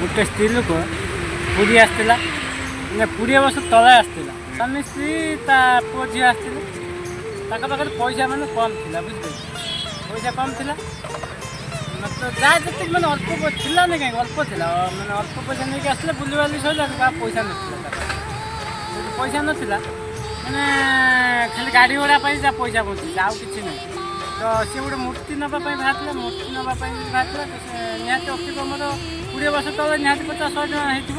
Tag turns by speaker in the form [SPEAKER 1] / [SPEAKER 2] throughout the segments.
[SPEAKER 1] ଗୋଟେ ସ୍ତ୍ରୀ ଲୋକ ପୁରୀ ଆସିଥିଲା, ମାନେ 20 ବର୍ଷ ତଳେ ଆସିଥିଲା। ସ୍ୱାମୀ ସ୍ତ୍ରୀ, ତା ପୁଅ ଝିଅ ଆସିଥିଲେ। ତାଙ୍କ ପାଖରେ ପଇସା ମାନେ କମ୍ ଥିଲା, ବୁଝିପାରିଲେ? ପଇସା କମ୍ ଥିଲା ତ ଯାହା ଯେତିକି ମାନେ ଅଳ୍ପ ଥିଲା ନା କାହିଁକି, ଅଳ୍ପ ଥିଲା। ମାନେ ଅଳ୍ପ ପଇସା ନେଇକି ଆସିଲେ, ବୁଲିବାଲି ସରିଲା, କାହା ପଇସା ନଥିଲା ତା ପାଖରେ। ଯଦି ପଇସା ନଥିଲା, ମାନେ ଖାଲି ଗାଡ଼ି ଭଡ଼ା ପାଇଁ ଯାହା ପଇସା ବଞ୍ଚିଛି, ଆଉ କିଛି ନାହିଁ। ତ ସିଏ ଗୋଟେ ମୂର୍ତ୍ତି ନେବା ପାଇଁ ବାହାରିଥିଲା। ମୂର୍ତ୍ତି ନେବା ପାଇଁ ଯଦି ବାହାରିଥିଲା, ତ ସେ ନିହାତି ଅତି କମର 20 ବର୍ଷ ତଳେ ନିହାତି 50-100 ଟଙ୍କା ହେଇଥିବ।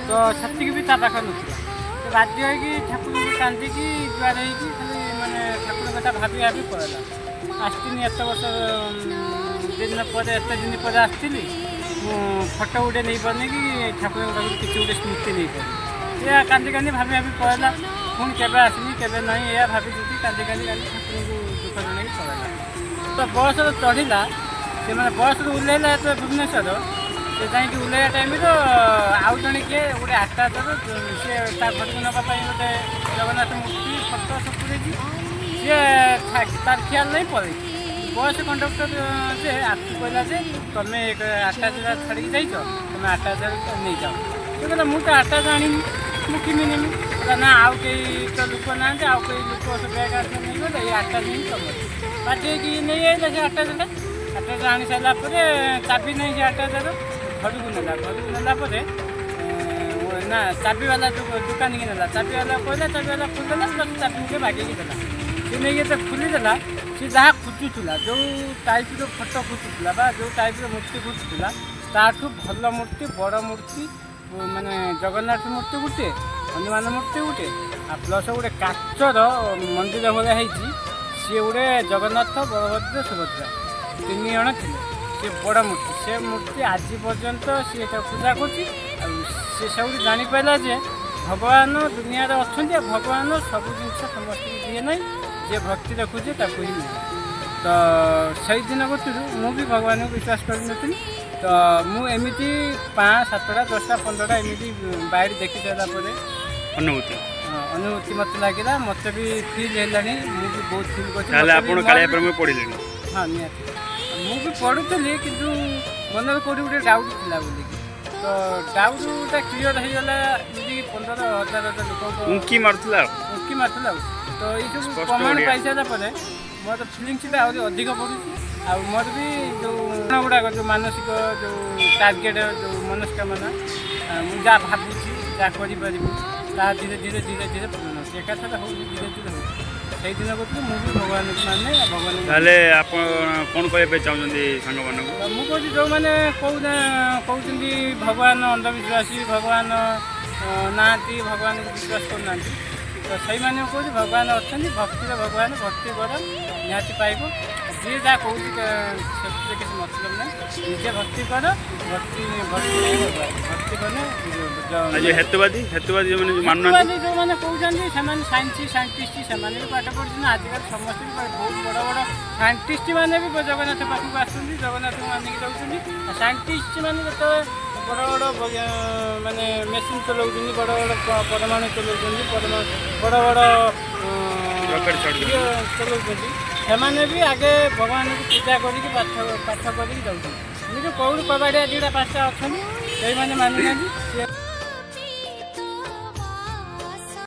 [SPEAKER 1] ତ ସେତିକି ବି ତା ପାଖରେ ନଥିଲା। ସେ ବାଧ୍ୟ ହେଇକି ଠାକୁରଙ୍କୁ କାନ୍ଦିକି, ଜୁହାର ହେଇକି, ଖାଲି ମାନେ ଠାକୁରଙ୍କ କଥା ଭାବି ଭାବି ପଳେଇଲା। ଆସିଥିଲି ଏତେ ବର୍ଷ ଦିନ ପରେ, ଏତେ ଦିନ ପରେ ଆସିଥିଲି, ମୁଁ ଫଟୋ ଗୋଟେ ନେଇପାରୁନି କି ଠାକୁରଙ୍କ ପାଖରୁ କିଛି ଗୋଟେ ସ୍ମୃତି ନେଇପାରୁନି। ଏଇଆ କାନ୍ଦି କାନ୍ଦି ଭାବି ଭାବି ପଳେଇଲା। ପୁଣି କେବେ ଆସିନି, କେବେ ନାହିଁ, ଏଇଆ ଭାବି ଚିନ୍ତି କାନ୍ଦି କାନ୍ଦି କାନ୍ଦି ଠାକୁରଙ୍କୁ ଦୁଃଖ ଜଣେଇକି ପଳେଇଲା। ତ ବସରେ ଚଢ଼ିଲା ସେ, ମାନେ ବସରୁ ଓହ୍ଲେଇଲା ଯେତେବେଳେ ଭୁବନେଶ୍ୱର, ସେ ଯାଇକି ଓହ୍ଲେଇବା ଟାଇମ୍ର ଆଉ ଜଣେ କିଏ ଗୋଟେ ଆଟାଚର, ସିଏ ତା ଘରକୁ ନେବା ପାଇଁ ଗୋଟେ ଜଗନ୍ନାଥ ମୂର୍ତ୍ତି, ଫଟୋ ସବୁ ପୁରେଇଛି। ସିଏ ତାର ଖିଆଲ ନାହିଁ, ପଳେଇଛି। ବସ୍ କଣ୍ଡକ୍ଟର ଯେ ଆକୁ କହିଲା ଯେ ତମେ ଆଟାଚର ଛାଡ଼ିକି ଯାଇଛ, ତମେ ଆଟାଚର ନେଇଯାଅ। ସେ କହିଲା, ମୁଁ ତ ଆଟାଚ ଆଣିନି, ମୁଁ କେମିତି ନେମି? କହିଲା, ନା, ଆଉ କେହି ତ ଲୋକ ନାହାନ୍ତି, ଆଉ କେହି ଲୋକ ସେ ବ୍ୟାଗ୍ ଆସିଲେ ନେଇଗଲେ, ଏଇ ଆଟାଚ ହିଁ ତମର। ବାଧ୍ୟ ହେଇକି ନେଇ ଆଇଲା ସେ ଆଟାଚଟା। ଆଟାଚ ଆଣି ସାରିଲା ପରେ ଚାବି ନାହିଁ ସେ ଆଟାଚର। ଘରକୁ ନେଲା। ଘରକୁ ନେଲା ପରେ ନା ଚାବିବାଲା ଦୋକାନୀକି ନେଲା। ଚାବିବାଲା କହିଲା, ଚାବିବାଲା ଖୋଲିଦେଲା, ପ୍ଲସ୍ ଚାବି ଗୋଟେ ବାଗେଇକି ଦେଲା। ସେ ନେଇକି ଯେତେ ଖୋଲିଦେଲା, ସେ ଯାହା ଖୋଜୁଥିଲା, ଯେଉଁ ଟାଇପ୍ର ଫଟୋ ଖୋଜୁଥିଲା ବା ଯେଉଁ ଟାଇପ୍ର ମୂର୍ତ୍ତି ଖୋଜୁଥିଲା, ତାଠୁ ଭଲ ମୂର୍ତ୍ତି, ବଡ଼ ମୂର୍ତ୍ତି, ମାନେ ଜଗନ୍ନାଥ ମୂର୍ତ୍ତି ଗୋଟେ, ହନୁମାନ ମୂର୍ତ୍ତି ଗୋଟେ, ଆଉ ପ୍ଲସ୍ ଗୋଟେ କାଚର ମନ୍ଦିର ଭଳିଆ ହେଇଛି। ସିଏ ଗୋଟେ ଜଗନ୍ନାଥ, ବଳଭଦ୍ର, ସୁଭଦ୍ରା ତିନି ଜଣ ଥିଲେ। ସେ ବଡ଼ ମୂର୍ତ୍ତି, ସେ ମୂର୍ତ୍ତି ଆଜି ପର୍ଯ୍ୟନ୍ତ ସିଏ ତାକୁ ପୂଜା କରୁଛି। ଆଉ ସେ ସବୁଠୁ ଜାଣିପାରିଲା ଯେ ଭଗବାନ ଦୁନିଆରେ ଅଛନ୍ତି, ଆଉ ଭଗବାନ ସବୁ ଜିନିଷ ସମସ୍ତଙ୍କୁ ଦିଏ ନାହିଁ, ଯିଏ ଭକ୍ତି ରଖୁଛି ତାକୁ ହିଁ ମିଳେ। ତ ସେଇଦିନ କତିରୁ ମୁଁ ବି ଭଗବାନଙ୍କୁ ବିଶ୍ୱାସ କରିନଥିଲି। ତ ମୁଁ ଏମିତି 5, 7ଟା, 10ଟା, 15ଟା ଏମିତି ବାଇଟ୍ ଦେଖି ସାରିଲା ପରେ
[SPEAKER 2] ଅନୁଭୂତି।
[SPEAKER 1] ହଁ, ଅନୁଭୂତି ମୋତେ ଲାଗିଲା, ମୋତେ ବି ଫିଲ୍ ହେଲାଣି, ମୁଁ ବି ବହୁତ ଫିଲ୍ କରୁଛି।
[SPEAKER 2] ତାହେଲେ
[SPEAKER 1] ମୋତେ ବି
[SPEAKER 2] ଆପଣ
[SPEAKER 1] ମୋର
[SPEAKER 2] କାଳିଆ ପ୍ରେମ ପଡ଼ିଲେଣି?
[SPEAKER 1] ହଁ, ନିହାତି। ମୁଁ ବି ପଢ଼ୁଥିଲି, କିନ୍ତୁ ମନରେ କେଉଁଠି ଗୋଟେ ଡାଉଟ୍ ଥିଲା ବୋଲିକି। ତ ଡାଉଟ୍ଟା କ୍ଲିଅର୍ ହେଇଗଲା ଏମିତି 15 ହଜାର ହଜାର ଲୋକଙ୍କ
[SPEAKER 2] ଉଙ୍କି ମାରୁଥିଲା ଆଉ।
[SPEAKER 1] ଉଙ୍କି ମାରୁଥିଲା। ଆଉ ତ ଏଇସବୁ
[SPEAKER 2] ସ୍ପଷ୍ଟ
[SPEAKER 1] ପ୍ରମାଣ
[SPEAKER 2] ଓଡ଼ିଆ।
[SPEAKER 1] ପାଇସାରିଲା ପରେ ମୋର ଫିଲିଙ୍ଗସଟା ଆହୁରି ଅଧିକ ବଢ଼ୁଛି। ଆଉ ମୋର ବି ଯେଉଁ ଗୁଡ଼ାକ ଯେଉଁ ମାନସିକ, ଯେଉଁ ଟାର୍ଗେଟ୍, ଯେଉଁ ମନସ୍କାମନା, ମୁଁ ଯାହା ଭାବୁଛି, ଯାହା କରିପାରିବି, ତାହା ଧୀରେ ଧୀରେ ଧୀରେ ଧୀରେ ପୂରଣ ହେଉଛି। ଏକାଥରେ ହେଉଛି, ଧୀରେ ଧୀରେ ହେଉଛି। ସେଇଦିନ କତିରୁ ମୁଁ ବି ଭଗବାନଙ୍କୁ ମାନେ, ଆଉ ଭଗବାନଙ୍କୁ
[SPEAKER 2] ତାହେଲେ ଆପଣ କ'ଣ କହିବା ପାଇଁ ଚାହୁଁଛନ୍ତି ସାଙ୍ଗମାନଙ୍କୁ?
[SPEAKER 1] ତ ମୁଁ କହୁଛି, ଯେଉଁମାନେ କହୁଛନ୍ତି ଭଗବାନ ଅନ୍ଧବିଶ୍ୱାସୀ, ଭଗବାନ ନାହାନ୍ତି, ଭଗବାନଙ୍କୁ ବିଶ୍ୱାସ କରୁନାହାନ୍ତି, ତ ସେଇମାନଙ୍କୁ କହୁଛି, ଭଗବାନ ଅଛନ୍ତି। ଭକ୍ତିରେ ଭଗବାନ, ଭକ୍ତି କର, ନିହାତି ପାଇବ। ଯିଏ ଯାହା କହୁଛି ସେଥିରେ କିଛି ମତଲବ ନାହିଁ। ନିଜେ ଭକ୍ତି କର। ଭକ୍ତି, ଭକ୍ତି ହିଁ ଭଗବାନ। ଭକ୍ତି କଲେ
[SPEAKER 2] ଆଉ ଯେଉଁ ହେତୁବାଦୀ ଯେଉଁମାନେ ଯେଉଁ ମାନୁନାହାନ୍ତି?
[SPEAKER 1] ହେତୁବାଦୀ ଯେଉଁମାନେ କହୁଛନ୍ତି, ସେମାନେ ସାଇଣ୍ଟିଷ୍ଟ, ସେମାନେ ବି ପାଠ ପଢ଼ୁଛନ୍ତି। ଆଜିକାଲି ସମସ୍ତେ ବି ବହୁତ ବଡ଼ ବଡ଼ ସାଇଣ୍ଟିଷ୍ଟ ମାନେ ବି ଜଗନ୍ନାଥ ପାଖକୁ ଆସୁଛନ୍ତି, ଜଗନ୍ନାଥଙ୍କୁ ମାନିକି ଯାଉଛନ୍ତି। ଆଉ ସାଇଣ୍ଟିଷ୍ଟ ମାନେ ଯେତେବେଳେ ବଡ଼ ବଡ଼ ମାନେ ମେସିନ୍ ଚଲାଉଛନ୍ତି, ବଡ଼ ବଡ଼ ପରମାଣୁ ଚଲାଉଛନ୍ତି, ପରମାଣୁ ବଡ଼ ବଡ଼
[SPEAKER 2] ରକେଟ୍ ଛାଡୁଛନ୍ତି।
[SPEAKER 1] ଇଏ ଚଲାଉଛନ୍ତି, ସେମାନେ ବି ଆଗେ ଭଗବାନଙ୍କୁ ପୂଜା କରିକି, ପାଠ ପାଠ କରିକି ଯାଉଛନ୍ତି। ଏମିତି କେଉଁଠି କବାଡ଼ିଆ ଦୁଇଟା ପାଞ୍ଚଟା ଅଛନ୍ତି, ସେଇମାନେ ମାନୁନାହାନ୍ତି। ସିଏ